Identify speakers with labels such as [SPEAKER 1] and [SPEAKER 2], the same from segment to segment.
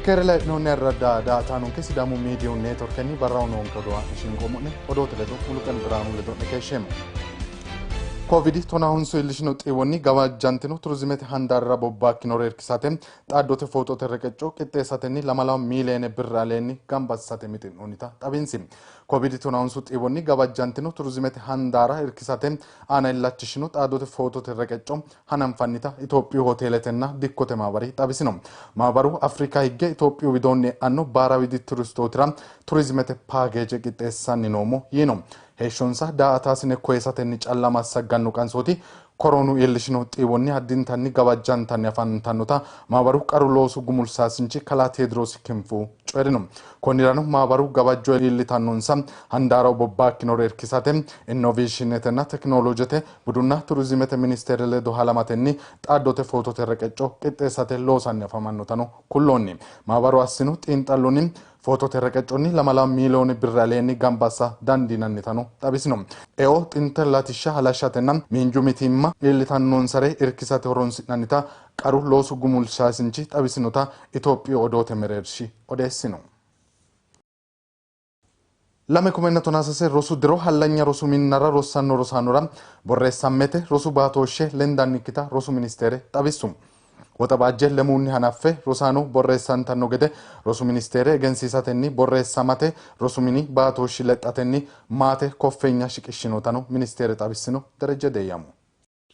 [SPEAKER 1] Keere layi'noonni arradda daa''ataanonke Sidaamu Miidiyu Neetworkenni barraho noonke odoo haa'ne shinqoomo'ne odoote ledo Muluqen Birhaanu ledo'ne keeshsheemmo. Covid tonahunsu iillishino xiiwonni gawajjantino turizimete handaarira bobbakkinore irkisate xaaddote footote reqecco qixxeessatenni 2 miiliyoone birra aleenni gamba assate mixi'noonnita xawinsi. Covid tonahunsu xiiwonni gawajjantino turizimete handaara irkisate aana illachishino xaaddote footote reqecco hananfannita Itophiyu hoteeletenna dikkote maabari xawisino. Maabaru Afrika higge Itophiyu widoonni e'anno baarawidi turistootira turizimete paakeeje qixxeessanni noommo yiino. Heeshshonsa daa''ataasine koyisatenni calla massagganno qansooti koroonu iillishino xiiwonni addintanni gawajjantanni afantannota maabaru qaru loosu gumulsaasinchi kalaa Teediroosi Kinfu coyi'rino. Konnirano maabaru gawajjo iillitannonsa handaaraho bobbakkinore irkisate innoveeshinetenna tekinoloojete budunna turizimete ministeere ledo halamatenni xaaddote footote reqecco qixxeessate loosanni afamannotano kulloonni. Maabaru assino xiinxallonni footote reqecconni 2 miiliyoone birra aleenni gamba assa dandiinannitano xawisino. Eo xinta latishsha halashshatenna miinju mitiimma iillitannonsare irkisate horonsi'nannita qaru loosu gumulsaasinchi xawisinota Itophiyu odoote mereershi odeessino. 2013 rosu diro hallanya rosu minnara rossanno rosaanora borreessammete rosu baatooshshe lendannikkita rosu ministeere xawissu. Woxabaajje lemuunni hanaffe rosaano borreessantanno gede rosu ministeere egensiisatenni borreessamate rosu mini baatooshshi lexxatenni maate koffeenya shiqishshinotano ministeere xawissino. Dereje Deyyamo.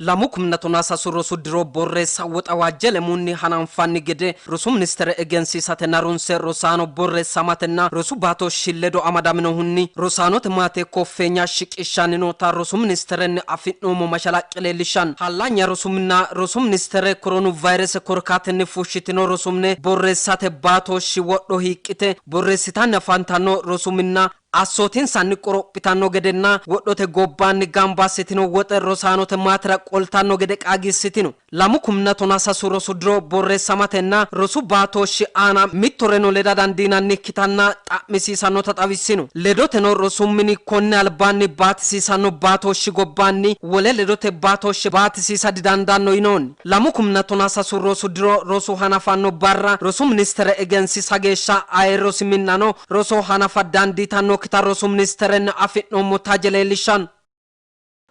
[SPEAKER 2] 2013 rosu diro borreessa woxawaajje lemuunni hananfanni gede rosu ministeere egensiisatenna runse rosaano borreessamatenna rosu baatooshshi ledo amadaminohunni rosaanote maate koffeenya shiqishshanni noota rosu ministerenni afi'noommo mashalaqqe leellishshanno. Hallanya rosu minna rosu ministeere koronu vayrese korkaatinni fushshitino rosu mine borreessate baatooshshi wodho hiiqqite borreessitanni afantanno rosu minna assootinsanni qorophitanno gedenna wodhote gobbaanni gamba assitino woxe rosaanote maatera qoltanno gede qaagiissitino. 2013 rosu diro borreessamatenna rosu baatooshshi aana mittoreno leda dandiinannikkitanna xa'misiisannota xawissino. Ledoteno rosu mini konni albaanni baatisiisanno baatooshshi gobbaanni wole ledote baatooshshe baatisiisa didandaanno yinoonni. 2013 rosu diro rosu hanafanno barra rosu ministeere egensiisa geeshsha aye rosi minnano roso hanafa dandiitannokkita rosu ministerenni afi'noommo taje leellishshanno.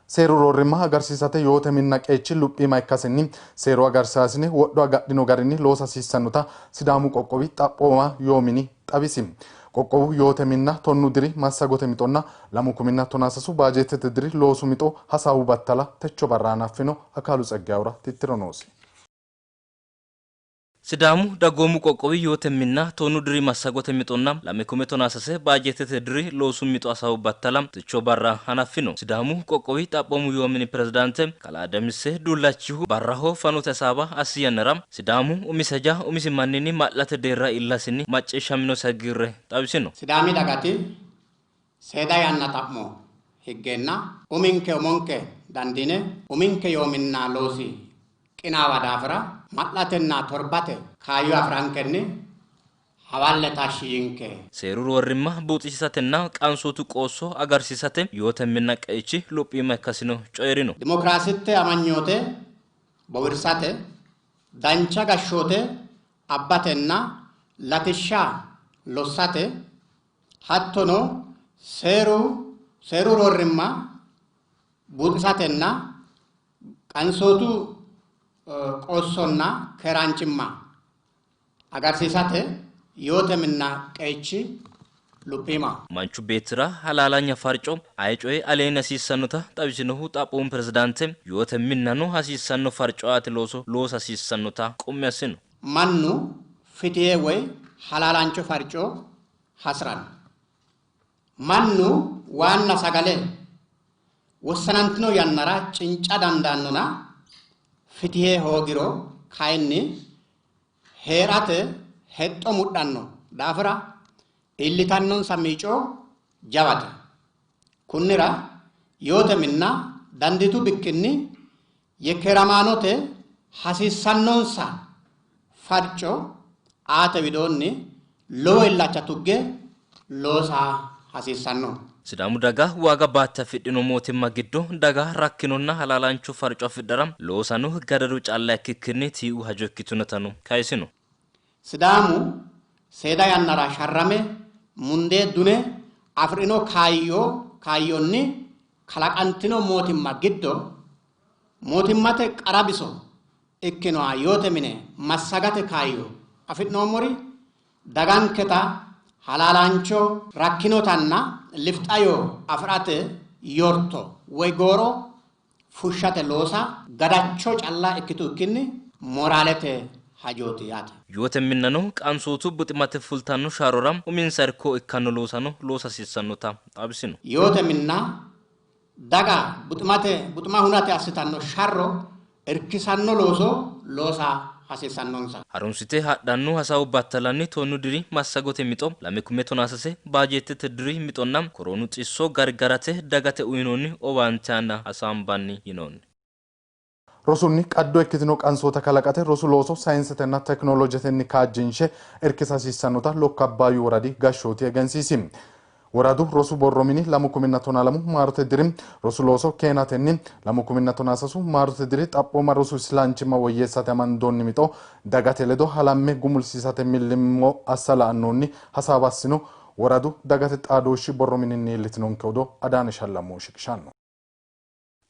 [SPEAKER 1] Seeru roorrimma agarsiisate yoote minna qeechi luphiima ikkasinni seeru agarsiisine wodho agadhino garinni loosa hasiissannota Sidaamu qoqqowi xaphooma yoo mini xawisi. Qoqqowu yoote minna 10 diri massagote mixonna 2013 baajeetete diri loosu mixo hasaawu battala techo barra hanaffino. Akaalu Tseggayura tittiro noosi.
[SPEAKER 3] Sidaamu dagoomu qoqqowi yoote minna 10 diri massagote mixonna 2013 baajeetete diri loosu mixo hasaawu battala techo barra hanaffino. Sidaamu qoqqowi xaphoomu yoo mini pirezidaante kalaa Damise Dullachihu barraho fanote hasaawa assi yannara Sidaamu umisi haja umisi manninni ma'late deerra iillasinni macciishshaminosi hagiirre xawisino.
[SPEAKER 4] Sidaami dagati seeda yanna xa'mo higgeenna uminke umonke dandiine uminke yoo minna loosi qinaawa daafira ma'latenna torbate kaayyo afirankenni hawalle tashshi yinke.
[SPEAKER 3] Seeru roorrimma buuxisiisatenna qansootu qoosso agarsiisate yoote minna qeechi luphiima ikkasino coyi'rino.
[SPEAKER 4] Dimokiraasitte amanyoote bowirsate, dancha gashshoote abbatenna latishsha lossate hattono seeru roorrimma buuxisatenna qansootu qoossonna keeraanchimma agarsiisate yoote minna qeechi luphiima.
[SPEAKER 3] Manchu beettira halaalanya farco aye coye aleenni hasiissannota xawisinohu xaphoomu pirezidaante yoote minnano hasiissanno farco aate looso loosa hasiissannota qummi assino.
[SPEAKER 4] Mannu fitiye woy halaalaancho farco hasiranno. Mannu waanna sagale wossanantino yannara cinca dandaannona fitiye hoogiro kayinni hee'rate hexxo mudhanno daafira iillitannonsa miico jawate. Kunnira yoote minna dandiitu bikkinni yekkeeramaanote hasiissannonsa farco aate widoonni lowo illacha tugge loosa hasiissanno.
[SPEAKER 3] Sidaamu daga waaga baatte afidhino mootimma giddo daga rakkinonna halaalaancho farco afidhara loosano gadadu calla ikkikkinni tii'u hajo ikkitinotano kayisino.
[SPEAKER 4] Sidaamu Seeda yannara sharrame mundee dune afi'rino kaayyonni kalaqantino mootimma giddo mootimmate qara biso ikkinoha yoote mine massagate kaayyo afi'noommori daganketa halaalaancho rakkinotanna lifxa yoo afi'rate yorto woy gooro fushshate loosa gadacho calla ikkitukkinni moraalete hajooti yaate.
[SPEAKER 3] Yoote minnano qansootu buximate fultanno shaarora uminsa irko ikkanno loosano loosa hasiissannota xawisino.
[SPEAKER 4] Yoote minna daga buxima hunate assitanno sharro irkisanno looso loosa hasiissannonsa.
[SPEAKER 3] Harunsite hadhanno hasaawu battalanni 10 diri massagote mixo 2016 baajeetete diri mixonna koroonu xisso gargarate dagate uyinoonni owaante aana hasaambanni yinoonni.
[SPEAKER 1] Rosunni qaddo ikkitino qansoota kalaqate rosu looso sayinsetenna tekinoloojetenni kaajjinshe irkisa hasiissannota Lokka Abbaayyu woradi gashshooti egensiisi. Woradu rosu borro mini 2012 maarote diri rosu looso keenatenni 2013 maarote diri xaphooma rosu isilanchimma woyyeessate amandoonni mixo dagate ledo halamme gumulsiisate millimmo assa la'annoonni hasaawa assino. Woradu dagate xaadooshshi borro mininni iillitinonke odoo Adaane Shallammo shiqishanno.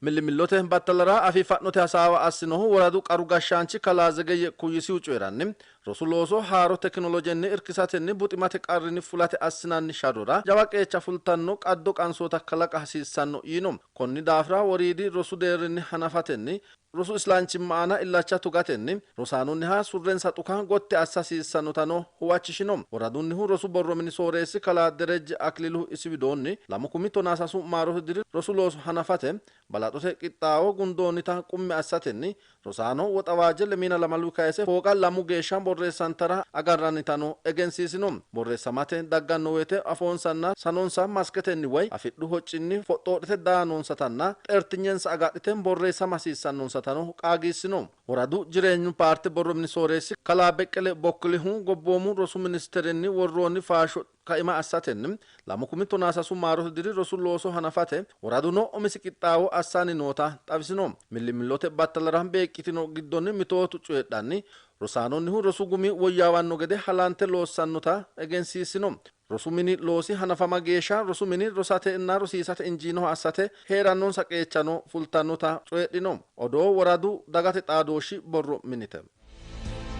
[SPEAKER 5] Millimillote battalara afiifa'note hasaawa assinohu woradu qaru gashshaanchi kalaa Zegeyye Kuyyisihu coyi'ranni rosu looso haaro tekinoloojenni irkisatenni buximate qarrinni fulate assinanni sharrora jawa qeecha fultanno qaddo qansoota kalaqa hasiissanno yiino. Konni daafira woriidi rosu deerrinni hanafatenni rosu isilanchimma aana illacha tugatenni rosaanonniha surrensa xuka gotti assa hasiissannotano huwachishino. Woradunnihu rosu borro mini sooreessi kalaa Derejje Akililuhu isi widoonni 2013 maarote diri rosu looso hanafate balaxote qixxaawo gundoonnita qummi assatenni rosaano woxawaajje 22 kayise fooqa 2 geeshsha borreessantara agarrannitano egensiisino. Borreessamate dagganno woyte afoonsanna sanonsa masketenni woy afidhu hoccinni foxxoodhite daa noonsatanna xeertinyensa agadhite borreessama hasiissannonsatano qaagiissino. Woradu jireenyu paarte borro mini sooreessi kalaa Beqqele Bokkilihu gobboomu rosu ministerenni worroonni faasho kaima assatenni 2013 maarote diri rosu looso hanafate woraduno umisi qixxaawo assanni noota xawisino. Millimillote battalara beeqqitino giddonni mitootu coyidhanni rosaanonnihu rosu gumi woyyaawanno gede halante loossannota egensiisino. Rosu mini loosi hanafama geeshsha rosu mini rosatenna rosiisate injiinoha assate heerannonsa qeechano fultannota coyidhino. Odoo woradu dagate xaadooshshi borro minite.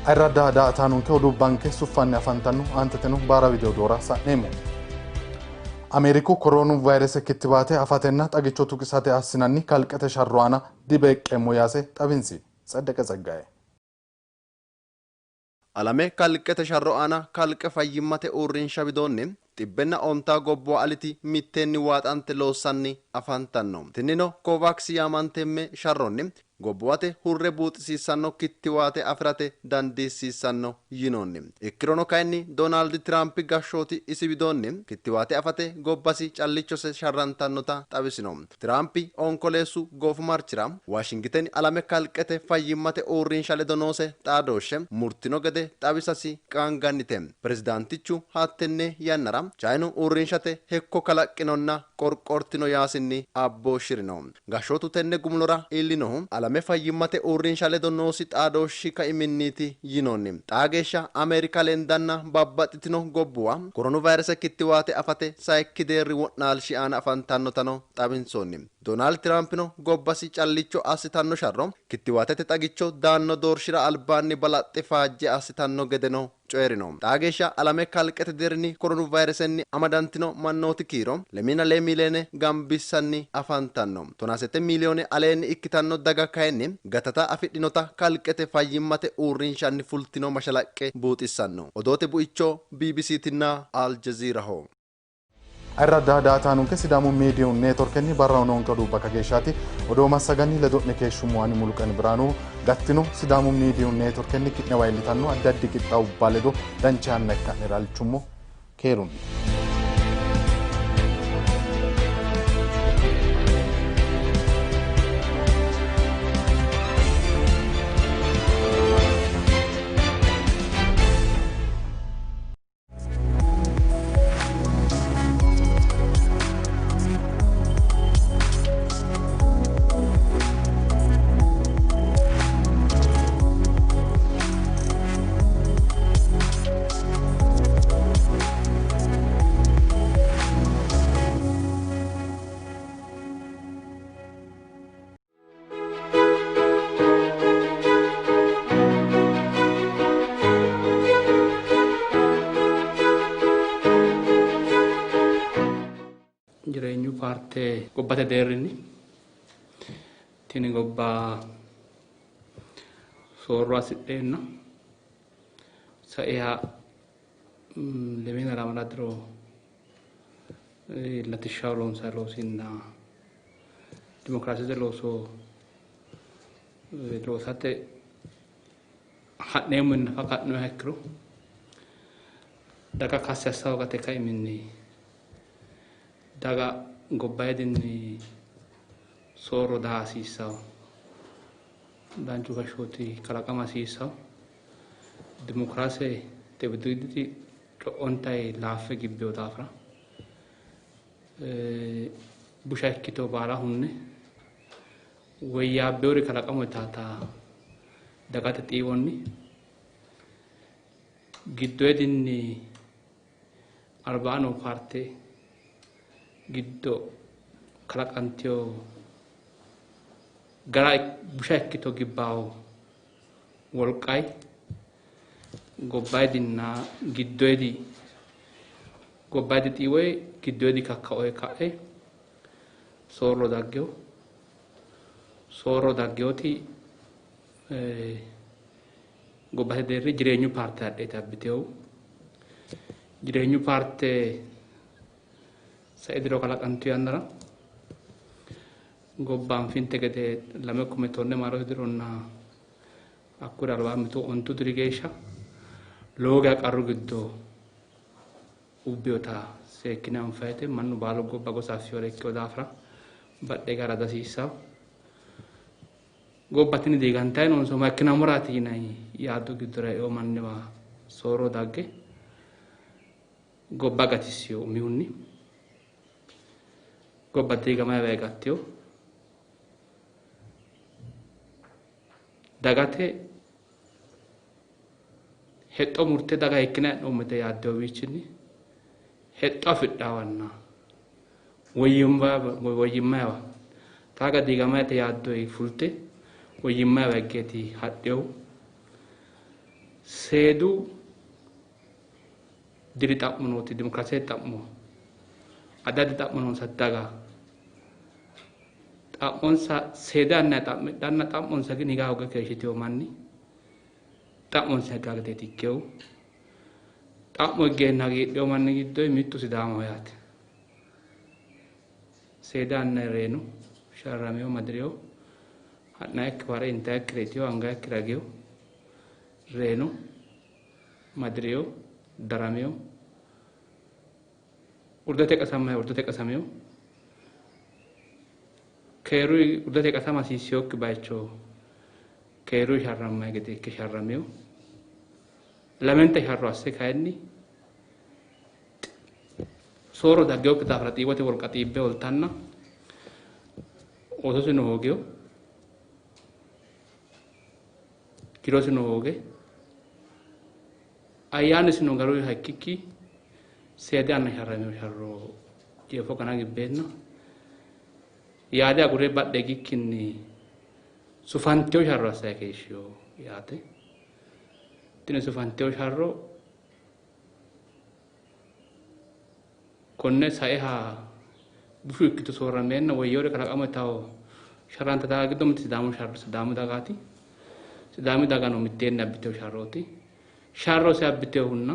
[SPEAKER 1] Ayirradda daa''ataanonke oduu banke suffanni afantanno aanteteno baara wido odoora sa'neemmo. Ameeriku koroonu vaayirese kittibaate afatenna xagicho tuqisate assinanni kalqete sharro aana dibeeqqeemmo yaase xawinsi. Tseddeqe Tseggaye.
[SPEAKER 6] Alame kalqete sharro aana kalqe fayyimmate uurrinsha widoonni 150 gobbuwa aliti mitteenni waaxante loossanni afantanno. Tinnino Kovaaks yaamantemme sharronni gobbuwate hurre buuxisiissanno kittiwaate afirate dandiissiissanno yinoonni. Ikkirono kayinni Doonaald Tiraampi gashshooti isi widoonni kittiwaate afate gobbasi callichose sharrantannota xawisino. Tiraampi onkoleessu goofumarchira Waashingiteni alame kalqete fayyimmate uurrinsha ledo noose xaadooshshe murtino gede xawisasi qaangannite. Pirezidaantichu hattenne yannara Chayinu uurrinshate hekko kalaqqinonna qorqortino yaasinni abbooshshirino. Gashshootu tenne gumulora iillinohu alame fayyimmate uurrinsha ledo noosi xaadooshshi kaiminniiti yinoonni. Xaa geeshsha Ameerika lendanna babbaxxitino gobbuwa koronu vaayirese kittiwaate afate sayikki deerri wo'naalshi aana afantannotano xawinsoonni. Doonaald Tiraampino gobbasi callicho assitanno sharro kittiwaatete xagicho daanno doorshira albaanni balaxxe faajje assitanno gedeno coyi'rino. Xaa geeshsha alame kalqete deerrinni koronu vaayiresenni amadantino mannooti kiiro 22 miliyoone gambissanni afantanno. 17 miliyoone aleenni ikkitanno daga kayinni gatata afidhinota kalqete fayyimmate uurrinshanni fultino mashalaqqe buuxissanno. Odoote buicho BBCtinna Al Jazeeraho.
[SPEAKER 1] Ayirradda daa''ataanonke Sidaamu miidiyu neetworkenni barraho noonke oduu bakka geeshshaati. Odoo massaganni ledo'ne keeshshummo ani Muluqeni Biraanu. Gattino Sidaamu miidiyu neetworkenni ki'newa iillitanno addi addi qixxaawubba ledo dancha yanna ikka'nera halchummo. Keerunni.
[SPEAKER 7] paarte gobbate deerrinni tini gobba soorro hasidheenna saiha 2002 diro latishshaho loonsanni loosinna dimokiraasete looso loosate ha'neemmo nafa ka'noha ikkiro daga kassi assa hoogate kaiminni daga gobbayidinni soorro daa hasiissawo, danchu gashshooti kalaqama hasiissawo, dimokiraase tebididi co'ontayi laaffe gibbeyo daafira busha ikkito baala hunne woyyaabbewori kalaqamu taata dagate xiiwonni giddoyidinni albaano paarte giddo kalaqanteyo gara busha ikkito gibbaawo wolqay gobbayidinna giddoyidi gobbayidi xiiwoy giddoyidi kakkaoy ka'e soorro daggeyo soorro daggeyoti gobbate deerri jireenyu paarte hadheeti abbiteyo jireenyu paarte sai diro kalaqantu yannara gobba anfinte gede 2010 maarote dironna hakkuri albaa mitu 9 diri geeshsha lowo geya qarru giddo ubbiyota seekkine anfayite mannu baalu gobba gosa affiyore ikkeyo daafira badhe gara dasiissawo gobba tini diigantayi noonso ma ikkinammoraati yinayi yaaddo giddora e'o manniwa soorro dagge gobba gatissiyo umihunni gobba diigamayiwa gatteyo dagate hexxo murte daga ikkine hee'noommote yaaddeyowiichinni hexxo afidhaawanna woyyimmayiwa taaga diigamayete yaaddoyi fulte woyyimmayiwa higgeeti hadheyo seedu diri xa'mo nooti dimokiraasete xa'mo addi addi xa'mo noonsa daga xa'monsa seeda yanna xa'midhanna xa'monsa gin higa hooge keeshshiteyo manni xa'monsa higaa gedeeti ikkeyo xa'mo higgeenna hagiidheyo manni giddoyi mittu Sidaamaho yaate. Seeda yanna reeno sharrameyo madireyo ha'nayikki ware intayikki reetiyo angayikki rageyo reeno madireyo darameyo urdete qasamayo urdete qasameyo keeru urdete qasama hasiisseyokki bayicho keeru sharrammayi gede ikke sharrameyo lamente sharro asse kayinni soorro daggeyokki daafira xiiwote wolqa xiibbe oltanna oososino hoogeyo jirosino hooge ayyaanisino garuyiha ikkikki seeda yanna sharrameyo sharro jeefo gana gibbeenna yaade agure badhe higikkinni sufanteyo sharro assayi keeshshiyo yaate. Tini sufanteyo sharro konne saeha bushu ikkito soorrameenna woyyewore kalaqamu tawo sharranta daga giddo mitte Sidaamu sharro Sidaamu dagaati. Sidaami dagano mitteenni abbiteyo sharrooti. Sharrose abbiteyohunna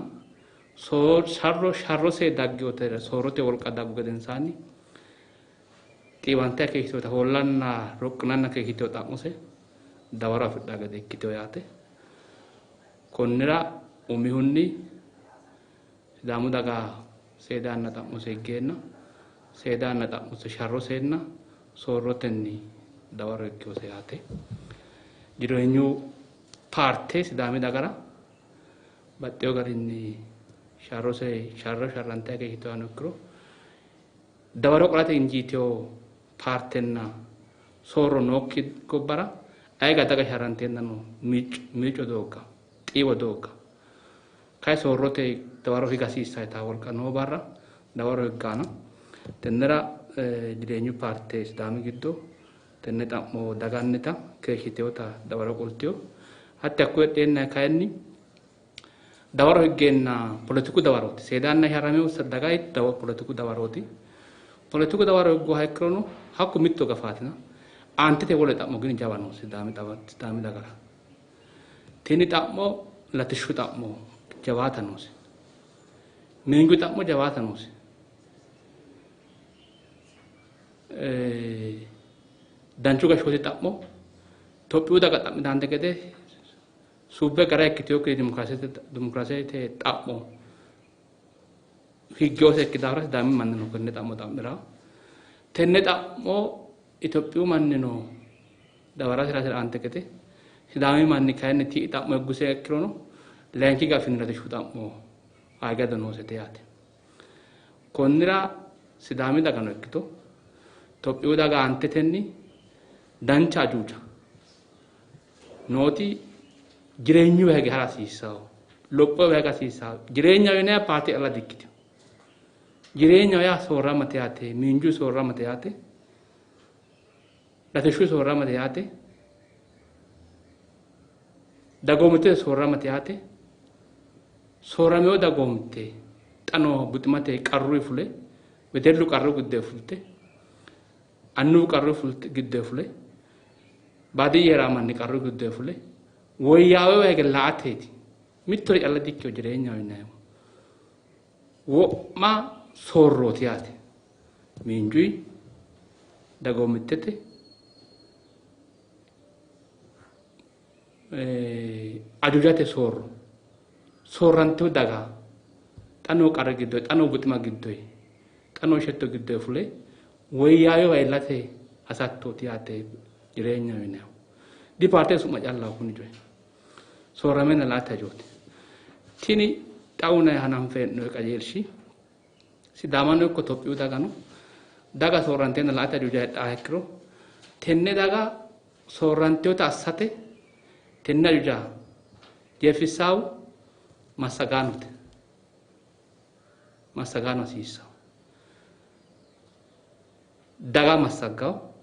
[SPEAKER 7] sharro sharrose daggeyote soorrote wolqa daggu gedensaanni xiiwante keeshshiteota hoollanna roqqinanna keeshshiteyo xa'mose dawaro afidhaa gede ikkiteyo yaate. Konnira umihunni Sidaamu daga seeda yanna xa'mose higgeenna seeda yanna xa'mose sharroseenna soorrotenni dawaro ikkeyose yaate. Jireenyu paarte Sidaami dagara baxxeyo garinni sharrose sharro sharrantayi keeshshiteyohano ikkiro dawaro qolate injiiteyo paartenna soorro nookki gobbara ayiga daga sharranteennano miico doogga xiiwo doogga kayi soorrote dawaro higa hasiissayita wolqa noo barra dawaro higgaano tennera jireenyu paarte Sidaami giddo tenne xa'mo dagannita keeshshiteyota dawaro qolteyo hatte hakku heedheenna kayinni dawaro higgeenna poletiku dawarooti seeda yanna sharrameyo daga poletiku dawarooti. Poletiku dawaro higguha ikkirono hakku mitto gafaatina aantete wole xa'mo gini jawa no Sidaami dagara. Tini xa'mo latishshu xa'mo jawaata noose. Miinju xa'mo jawaata noose. Danchu gashshooti xa'mo Tophiyu daga xa'mitante gede suubbe gara ikkitinokki dimokiraasete xa'mo higgeose ikki daafira Sidaami mannino konne xa'mo xa'mira. Tenne xa'mo Itophiyu mannino dawarasira hasi'rante gede Sidaami manni kayinni ti'i xa'mo higguse ikkirono layinki gafinni latishshu xa'mo aagado noosete yaate. Konnira Sidaami dagano ikkito Tophiyu daga aantetenni dancha ajuuja nooti jireenyu hege hara hasiissawo lopho hege hasiissawo jireenyaho yinaya paarte calla dikkitino. Jireenyaho yaa soorramate yaate, miinju soorramate yaate, latishshu soorramate yaate, dagoomittete soorramate yaate. Soorramewo dagoomitte xa noo buximate qarruyi fule, wedellu qarru giddo fulte, annuwu qarru giddo fule, baadiyye heeraa manni qarru giddo fule woyyaawewa hege la"ateeti. Mittori calla dikkino jireenyaho yinayihu. Wo'ma soorrooti yaate. Miinjuyi, dagoomittete, ajuujate soorro. Soorrantewo daga xa noo qarri giddo, xa noo buxima giddo, xa noo shetto giddo fule woyyaawewa iillate hasattooti yaate jireenyaho yinayihu. Di paarte su'ma callaho kuni coyi. Soorramenna la"ate hajooti. Tini xa unayi hananfe hee'noyi qajeelshi Sidaamano ikko Tophiyu dagano daga soorranteenna la"ate ajuuja heedhaha ikkiro tenne daga soorrantewota assate tenne ajuuja jeefissaahu massagaanote. Massagaano hasiissawo. Daga massaggawo,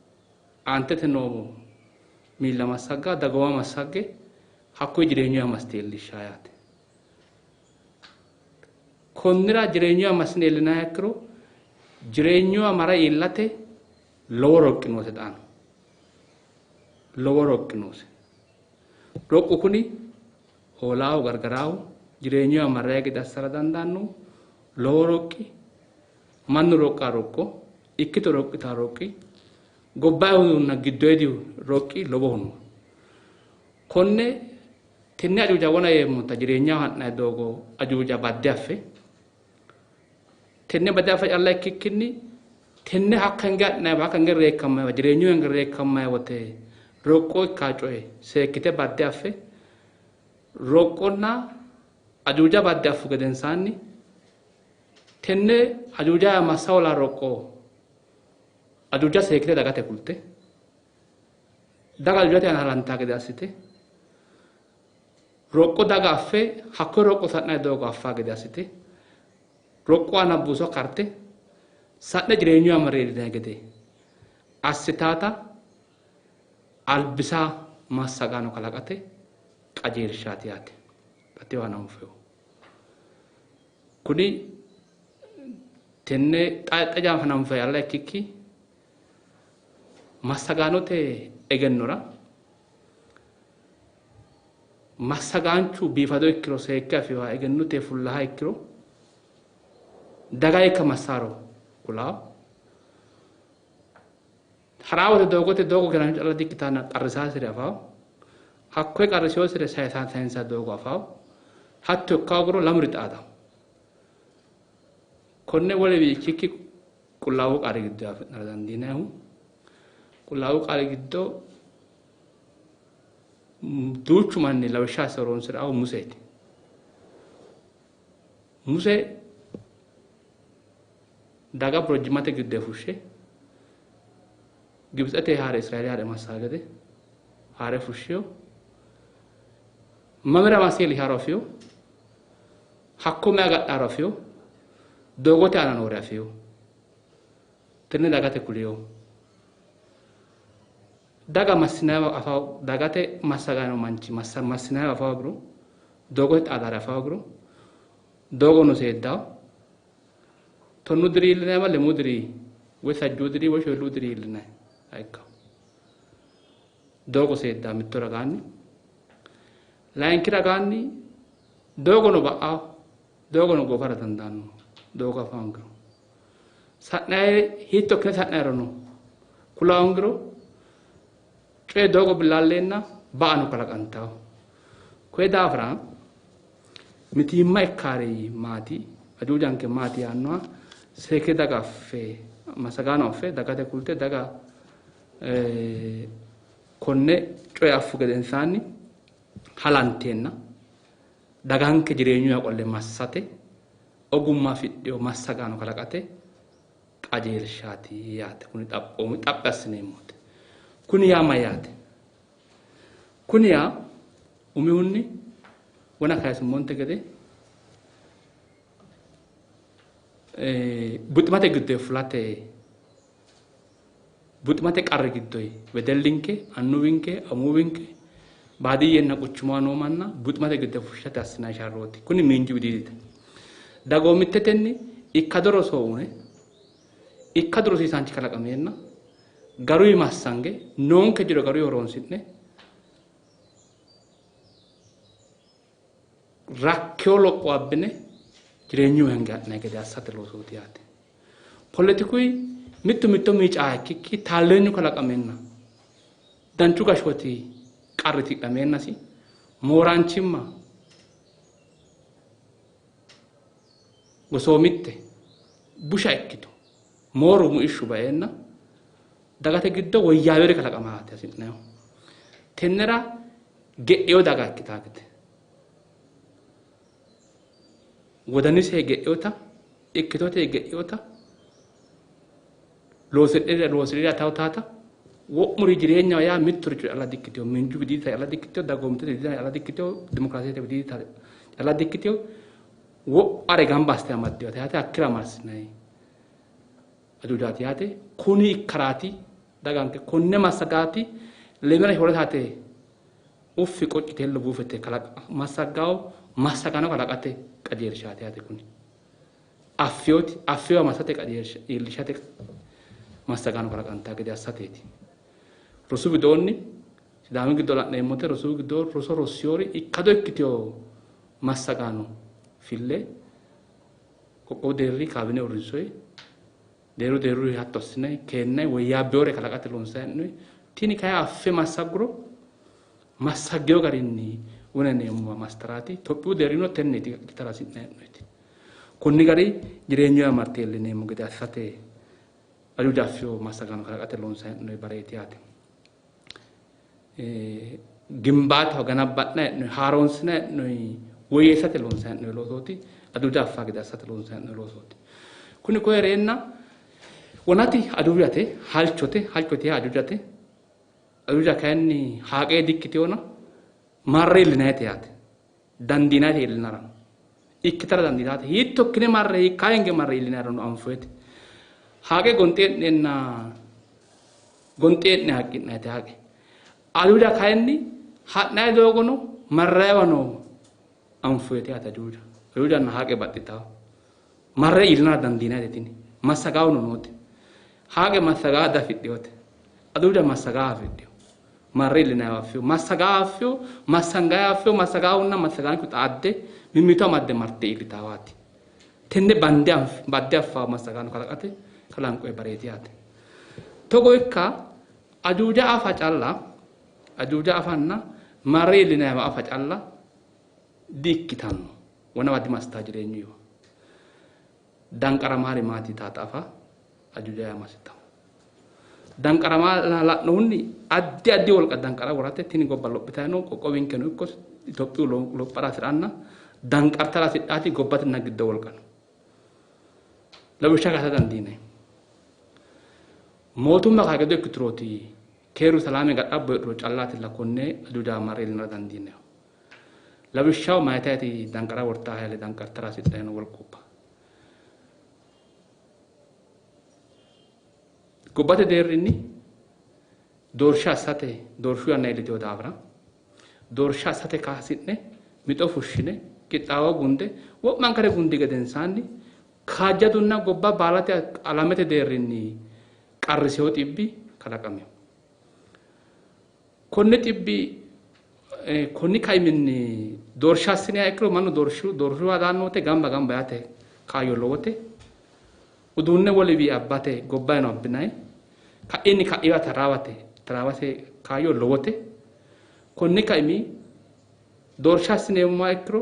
[SPEAKER 7] aantete noo miilla massagga, dagooma massagge hakkuyi jireenyuha massite iillishshaa yaate. Konnira jireenyuha massine iillinayiha ikkiro jireenyuha mara iillate lowo roqqi noose xaano. Lowo roqqi noose. Roqqu kuni hoolaahu gargaraahu jireenyuha marrayi gede assara dandaanno lowo roqqi mannu roqqa roqqo ikkito roqqita roqqi gobbayihunna giddoyidi roqqi lowohu no. Konne tenne ajuuja wona yeemmota jireenyaho ha'nayi doogo ajuuja badde affe tenne badde affe calla ikkikkinni tenne hakka hinge ha'nayiwa hakka hinge reekkammayiwa jireenyu hinge reekkammayi wote roqqo ikkaa coye seekkite badde affe roqqonna ajuuja badde affu gedensaanni tenne ajuuja massa hola roqqo ajuuja seekkite dagate kulte daga ajuujate aana halantaa gede assite roqqo daga affe hakkoye roqqo sa'nayi doogo affaa gede assite roqqo aana buuso karte sa'ne jireenyu aana iillinayi gede assitaata albisa massagaano kalaqate qajeelshaati yaate. Xatewo hananfehu. Kuni tenne xa hananfe calla ikkikki massagaanote egennora massagaanchu biifado ikkiro seekke afinoha egennote fullaha ikkiro daga ikka massaaro kulawo. Haraa wote doogote doogo keeraancho calla dikkitaanna qarrisaasire afawo. Hakkoye qarriseosire sayinsa doogo afawo. Hatto ikka hoogiro lamuri xaadawo. Konne wolewi ikkikki qullaawu qaali giddo afi'nara dandiinayihu. Qullaawu qaali giddo duuchu manni lawishsha asse horonsi'raahu Museeti. Muse daga borojjimmate giddo fushshe Gibitsete haare Israeele haare massaa gede haare fushshiyo mamira masse iillisharo afiyo hakko mayi agadharo afiyo doogote aana noore afiyo tenne dagate kuliyo. Daga massinayiwa afawo dagate massagaano manchi massinayiwa afawo giro doogote xaadare afawo giro doogono seeddawo 10 diri iillinayiwa 5 diri Woy sajjuu diri woy shooluu diri iillinay ikka. Doogo seedda mitto ragaanni. Layinki ragaanni doogono ba'awo doogono goofara dandaanno doogo afa hoongiro. Sa'nay hiitto ikkine sa'nayrono kula hoongiro coye doogo billaallenna ba'ano kalaqantawo. Koye daafira mitiimma ikkaari maati ajuujanke maati yaannoha seekke daga affe massagaano affe dagate kulte daga konne coye affu gedensaanni halanteenna daganke jireenyuha qolle massate ogumma afidhino massagaano kalaqate qajeelshaati yaate. Kuni xaphoomu xaphi assineemmote. Kuni yaa mayyaate? Kuni yaa umihunni wona kayisummonte gede buximate giddoyi fulate buximate qarri giddoyi wedellinke annuwinke amuwinke baadiyyenna quchumaa noo manna buximate giddoyi fushshate assinanni sharrooti. Kuni miinju widiidite. Dagoomittetenni ikkado roso uune ikkado rosiisaanchi kalaqameenna garuyi massange noonke jiro garuyi horoonsi'ne rakkewo lopho abbine jireenyu henge ha'nanni gede assate loosooti yaate. Poletikuyi mittu mitto miicaa ikkikki taalleenyu kalaqameenna danchu gashshooti qarri tidhameennasi mooraanchimma gosoomitte busha ikkito mooru muishshu baeenna dagate giddo woyyaaweri kalaqamaati hasi'nayihu. Tennera ge'eyo daga ikkitaa gede wodanise ge'eyota ikkitote ge'eyota loosi'rira tawtaata wo'muri jireenyaho yaa mitturicho calla dikkiteyo miinju widiidita calla dikkiteyo dagoomittete widiidita calla dikkiteyo dimokiraasete widiidita calla dikkiteyo wo'mare gamba assite amaddiyote yaate hakkira massinayi ajuujaati yaate. Kuni ikkaraati daganke konne massagaati lemera horetate uffi qoccitello buufete massagawo massagano kalaqate qajeelshaati yaate. Kuni affiyoti affiyowa massate qajeelsha iillishate massagaano kalaqantaa gede assateeti. Rosu widoonni Sidaami giddo la'neemmote rosu giddo roso rossiyori ikkado ikkiteyo massagaano fille qoqqowu deerri kaabine uurrinsoyi deeru deerru hatto assinayi keennayi woyyaabbeyore kalaqate loonsayi hee'noyi. Tini kayi affe massagguro massaggeyo garinni woneneemmowa mastaraati. Tophiyu deerrino tenneeti ikkitara hasi'nayi hee'noyiti. Konni gari jireenyuwa marte iillineemmo gede assate ajuuja affiyo massagaano kalaqate loonsayi hee'noyi bareeti yaate. Gimbaataho ganabba'nayi hee'noyi haaroonsinayi hee'noyi woyyeessate loonsayi hee'noyi loosooti. Ajuuja affaa gede assate loonsayi hee'noyi loosooti. Kuni koye reenna wonati ajuujate halchote halchote yaa ajuujate ajuuja kayinni haaqee dikkiteyona marre iillinayite yaate dandiinayite iillinara ikkitara dandiinayite hiitto ikkine marre hiikkaa hinge marre iillinayrono anfoyete haaqee gonxee'nenna gonxee'ne haqqi'nayite haaqe ajuuja kayinni ha'nayi doogono marrayiwano anfoyete yaate ajuuja ajuujanna haaqee baxxitawo marre iillinara dandiinayite tini massagaawuno noote haaqe massagaa dafidhiyote ajuuja massagaa afidhiyo marre iillinayiwa affiyo massagaa affiyo massangayi affiyo massagaawunna massagaanchu xaadde mimmito amadde marte iillitaawaati. Tenne badde affaa massagaano kalaqate kalanqoye bareeti yaate. Togo ikka ajuuja afa calla ajuuja afanna marre iillinayiwa afa calla di ikkitanno wonawa dimassitaa jireenyuyiwa. Danqaramaari maati yitaata afa ajuuja yaa massitawo. Danqarama la'nohunni addi addi wolqa danqara worate tini gobba lophitayi no qoqqowinkeno ikko Itophiyu lophara hasi'ranna danqartara hasidhaati gobbatenna giddo wolqa no. Lawishsha kayisa dandiinayi. Mootumma kaajjado ikkiturooti keeru salaame ga'labbo heedhuro callaatilla konne ajuuja marre iillinara dandiinayihu. Lawishshaho mayitayti danqara wortaa hayle danqartara hasidhayi no wolqubba. Gobbate deerrinni doorsha assate doorshu yanna iilliteyo daafira doorsha assate hasi'ne mixo fushshine qixxaawo gunde wo'mankare gundi gedensaanni kaajjadunna gobba baalate alamete deerrinni qarriseyo xibbi kalaqamino. Konne xibbi konni kaiminni doorsha assiniha ikkiro mannu doorshuwa daanno wote gamba gamba yaate kaayyo lowote. Uduunne woliwi abbate gobbayino abbinayi ka'inni ka'iwa taraawate kaayyo lowote. Konni kaimi doorsha assineemmoha ikkiro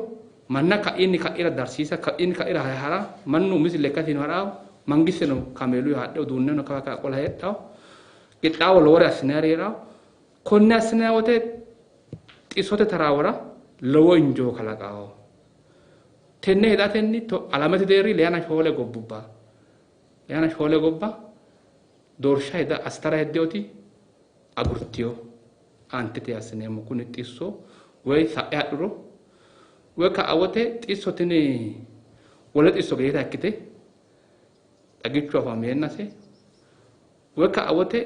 [SPEAKER 7] manna ka'inni ka'ira darsiisa ka'inni ka'ira hara mannu umisi lekkatino harawo mangisteno kaameelu haadhe uduunneno kawa ka'a qola heedhawo qixxaawo lowore assinayari heedhawo. Konne assinayi wote xissote taraawora lowo injoo kalaqawo. Tenne hedatenni alamete deerri 24 gobbubba 24 gobba doorsha heda assitara heddeoti agurtiyo aantete assineemmo kuni xisso woy sa'e hadhuro woy ka'a wote xisso tini wole xisso geeta ikkite xagichu afameennase woy ka'a wote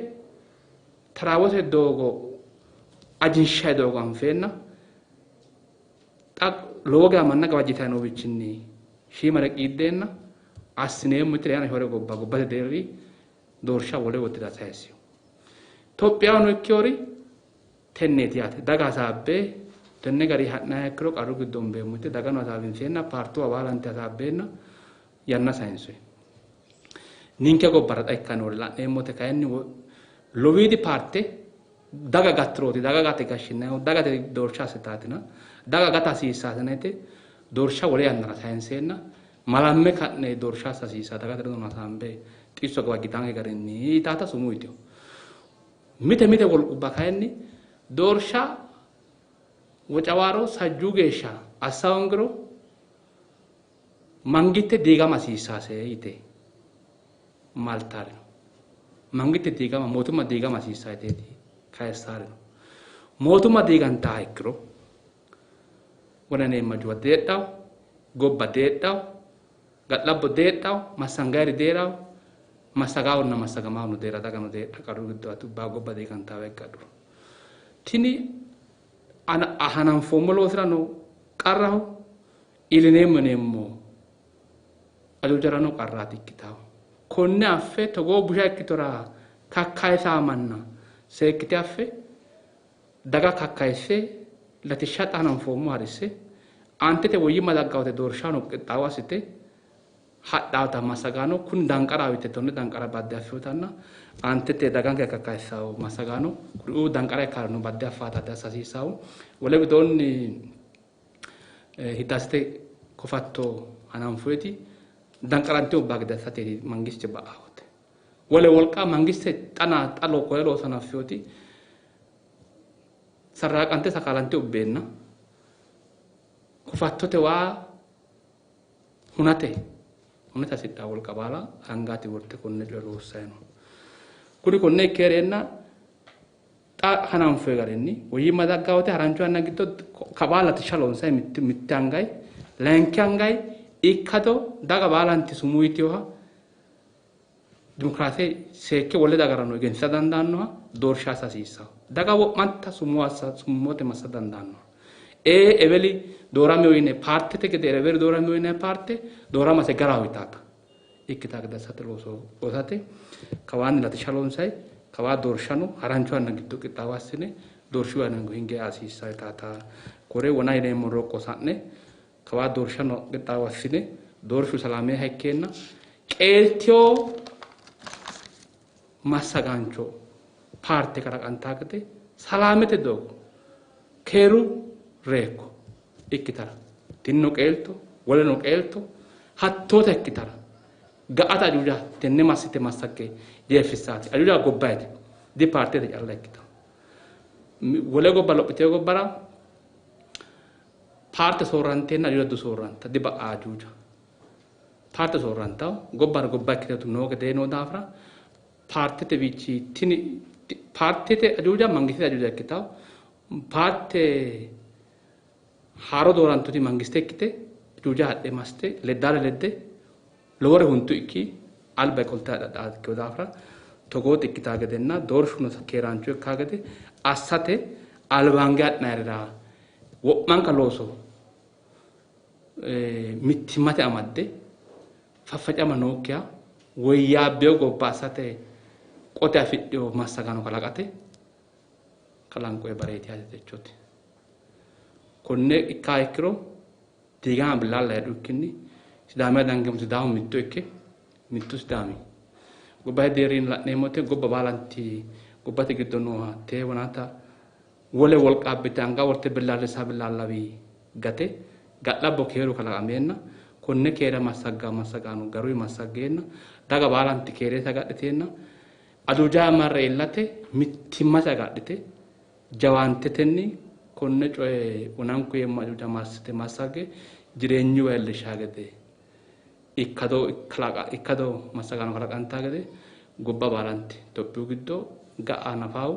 [SPEAKER 7] taraawose doogo ajinshayi doogo anfeenna xa lowo geya manna gawajjitayi noowichinni shiimare qiiddeenna assineemmo yite 24 gobba gobbate deerri doorsha wole wotira sayissino. Itophiyahono ikkeyori tenneeti yaate. Daga hasaabbe tenne gari ha'nayiha ikkiro qarru giddo umbeemmo yite dagano hasaawinseenna paartuwa baalanti hasaabbeenna yanna sayinsoyi. Ninke gobbara xa ikka noori la'neemmote kayinni lowiidi paarte daga gattirooti daga gate gashshinayihu dagate doorsha assitaatina daga gata hasiissaatina yite doorsha wole yannara sayinseenna malamme ka'ne doorsha assa hasiissaa dagate ledo hasaambe xisso gawajjitanke garinni yitaata sumuu yiteyo. Mite mite wolqubba kayinni doorsha Wocawaaro sajjuu geeshsha assa hoongiro mangitte diigama hasiissaase yite maltaari no. Mangitte diigama mootimma diigama hasiissaa yiteeti kayissaari no. Mootimma diigantaa ikkiro wonaneemma juwa deedhawo, gobba deedhawo, ga'labbo deedhawo, massangayiri deedhawo, massagaawonna massagamaawno deera dagano deedha qarru giddo atubba gobba diigantaawa ikkadhuro. Tini hananfoommo loosirano qarraho iillineemmo yineemmo ajuujarano qarraati ikkitawo. Konne affe togoo busha ikkitora kakkayisaa manna seekkite affe daga kakkayisse latishsha xa hananfoommo harisse aantete woyyimma daggawote doorshano qixxaawo assite hadhaata massagaano kuni danqara yite tonne danqara badde affeyotanna aantete daganke kakkayissawo massagaano kuriuu danqara ikkaarino badde affaataate assa hasiissawo. Wole widoonni hiddaasete kofatto hananfoyeti danqarante ubba gede assateeti mangiste ba'awote. Wole wolqa mangiste xana xa koye looso hanaffeyoti sarraaqante sakaalante ubbeenna kofattote waa hunate hasidhaa wolqa baala angaati worte konne coye loossayi no. Kuni konne ikke heereenna xa hananfoyi garinni woyyimma daggaa wote harancho yanna giddo kawaa latishsha loonsayi mitte angayi layinki angayi ikkado daga baalanti sumuu yiteyoha dimokiraase seekke wole dagarano egensiisa dandaannoha doorsha assa hasiissawo. Daga wo'manta sumuu assa summote massa dandaannoha. Ee eweli doorameyo yine paartete gede eweli doorameyo yine paarte dooramase garaho yitaata ikkitaa gede assate looso loosate kawaanni latishsha loonsayi kawaa doorshano harancho yanna giddo qixxaawo assine doorshu yanna hinge hasiissaa yitaata. Kore wona yineemmo roqqo sa'ne kawaa doorshano qixxaawo assine doorshu salaameha ikkeenna qeeltiyo massagaancho paarte kalaqantaa gede salaamete doogo keeru reekko ikkitara tinino qeelto woleno qeelto hattoota ikkitara ga'ata ajuuja tenne massite massagge jeefissaati. Ajuuja gobbayite di paartete calla ikkitawo. Wole gobba lophiteyo gobbara paarte soorranteenna ajuuja du soorranta di ba'a ajuuja. Paarte soorrantawo gobbara gobba ikkiteetu noo gedee noo daafira paartete wiichi tini paartete ajuuja mangistete ajuuja ikkitawo. Paarte haaro doorantuti mangiste ikkite ajuuja hadhe massite leddaare ledde lowore huntu ikki alba qolte hadhaa ikkeyo daafira togooti ikkitaa gedenna doorshuno keeraancho ikkaa gede assate albaange ha'nayirira wo'manka looso mittimmate amadde faffacama nookkiha woyyaabbeyo gobba assate Qote afidhino massagaano kalaqate kalanqoye bareeti yaate techooti. Konne ikkaa ikkiro diigama billaalla heedhukkinni Sidaamiya dangeemmo Sidaamu mitto ikke mittu Sidaami gobbate deerrinni la'neemmote gobba baalanti gobbate giddo nooha tee wonaata wole wolqa abbite anga worte billaallisaa billaallawi gate ga'labbo keeru kalaqameenna konne keere massaggaa massagaano garuyi massaggeenna daga baalanti keereete agadhiteenna ajuuja marre iillate mittimmate agadhite jawaantetenni konne coye wonanku yeemmo ajuuja massite massagge jireenyu iillishaa gede ikkado massagaano kalaqantaa gede gobba baalanti Itophiyu giddo ga'a nafaawu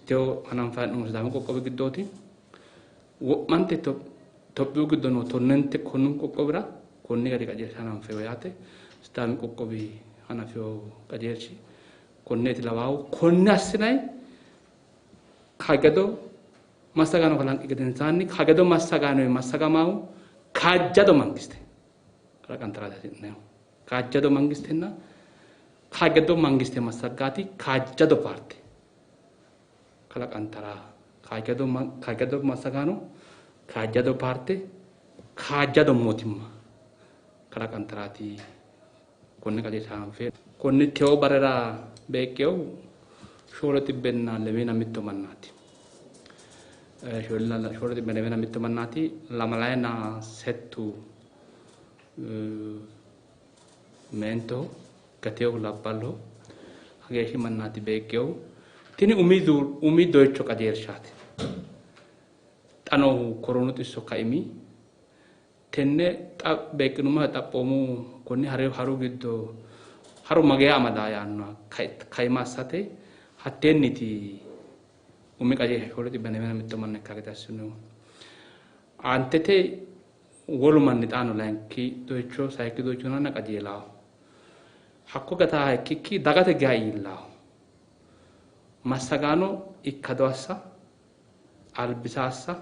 [SPEAKER 7] teo hananfayi hee'noommo Sidaamu qoqqowi giddooti. Wo'mante Itophiyu giddo noo tonnente konnu qoqqowira konni gari qajeelsha hananfeewo yaate. Sidaamu qoqqowi hanafewo qajeelshi konneeti lawaawu. Konne assinayi kaajjado massagaano kalanqi gedensaanni kaajjado massagaano massagamaahu kaajjado mangiste kalaqantaraati hasi'nayihu. Kaajjado mangistenna kaajjado mangiste massaggaati kaajjado paarte kalaqantara kaajjado massagaano kaajjado paarte kaajjado mootimma kalaqantaraati konne qajeelsha hananfe. Konni teo barera beeqqeewu 401 mannaati. 401 mannaati 28 meentoho gateewu labballoho hageeshshi mannaati beeqqeewu. Tini umi doyicho qajeelshaati. Xa noohu koronu xisso kaimi tenne xa beeqqinummoha xaphoomu konni haru giddo haru mageeya amadaa yaannoha kaima assate hatteenniti umi qajeelsha 401 manna ikkaa gede assinohu. Aantete wolu manni xaano layinki doyicho sayikki doyicho nanna qajeelaaho. Hakko gataa ikkikki dagate geya iillaaho. Massagaano ikkado assa albisa assa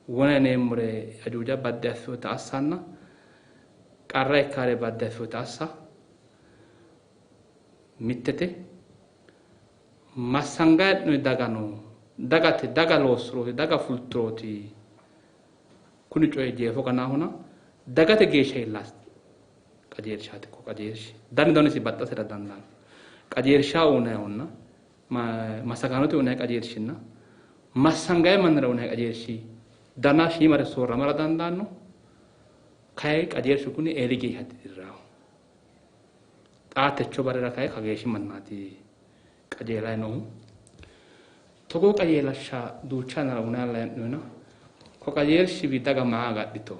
[SPEAKER 7] wona yineemmore ajuuja badde affeewota assanna qarra ikkaare badde affeewota assa mittete massangaa hee'noonni dagano dagate daga loossurooti daga fulturooti kuni coyi jeefo ganaahuna dagate geeshsha iillaa qajeelshaati ko qajeelshi dani danisi baxxasira dandaanno. Qajeelsha uunayihunna massagaanote uunayi qajeelshinna massangayi mannira uunayi qajeelshi dana shiimare soorramara dandaanno. Kayi qajeelshu kuni eeli geeshsha dirraaho. Xaa techo barera kayi kageeshshi mannaati qajeelayi noohu. Togoo qajeelsha duucha yannara uunayilla hee'noyina ko qajeelshiwi daga maa agadhito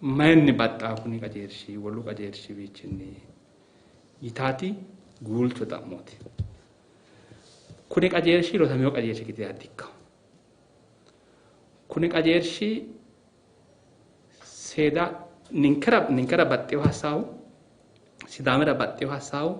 [SPEAKER 7] mayinni baxxaa kuni qajeelshi wolu qajeelshiwiichinni yitaati guulcho xa'mooti. Kuni qajeelshi rosamino qajeelshi gede dikkawo. Kuni qajeelshi seeda ninkera baxxeewo hassaawu Sidaamira baxxeewo hassaawu